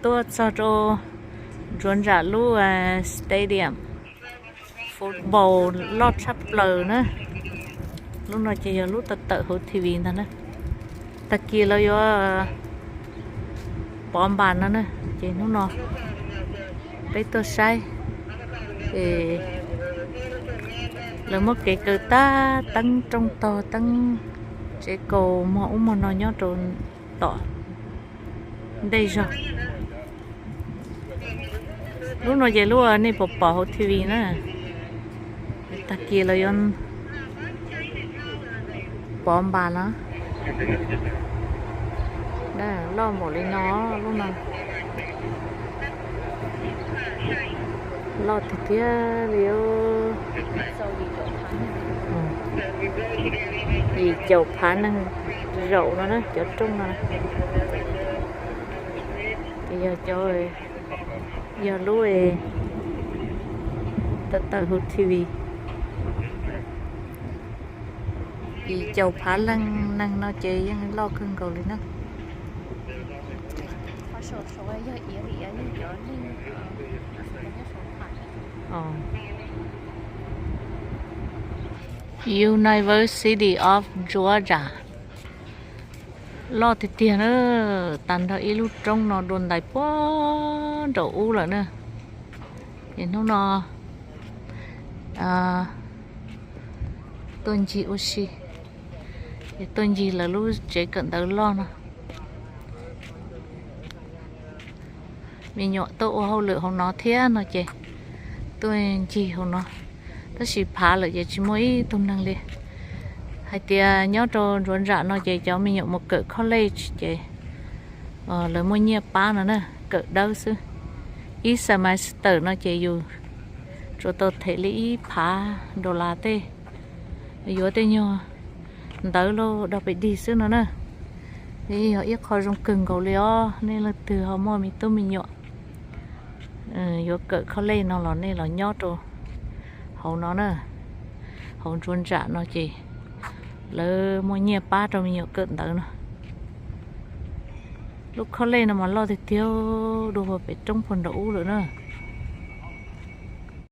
Tuaj txog rau ntsuav ntsam lub stadium football loj tshaj plaws na. Lub no ces yog lub tawm tawm hauv T V ntag na. Tag kis lawv yuav pov npas no na, ces hnub no peb tuaj saib. Lawv muab kev kaw tab teeb rooj tog teeb tsev kaus muag ub muag no nyob rau tom ntej zog. Lub no ces lub nej pom pom hauv T V na. Tag kis lawv yuav pov npas no. Loj npaum li no, lub no loj tiag tiag li. Yim caum phav neeg zaum no na, cov rooj no. Yog cov, yog lub tawm tawm hauv T V. Yim caum phav leej neeg no ces yeej loj kawg nkaus li na. University of Georgia. Loj tiag tiag na, tag nrho ib lub roob no dua ntais puag nraum ub lawm na. Es hnub no tuaj ncig ua si, es tuaj ncig lawv lub tsev kawm ntawv loj no. Me nyuam tuaj ua hauj lwm hauv no thiab no ces tuaj ncig hauv no, tab sis phav lawm ces tsis muaj ib tug neeg li. Hais tias nyob rau ntsuav ntsam no ces cov me nyuam mus kawm college ces lawv muaj nyiaj pab no na, kawm dawb xwb. Ib semester no ces yus tsuas tau them li ib phav dollar tej, yuav tej nyuag ntawv los dog pes dig xwb no na. Yog ib qho zoo kawg nkaus li os, nej leej twg ho muaj me tub me nyuam yuav kawm college no los nej los nyob rau hauv no na, hauv ntsuav ntsam no ces lawv muaj nyiaj pab rau me nyuam kawm ntawv no. Lub college no mas loj tiag tiag, dua pem roob puag nraum ub lawm na.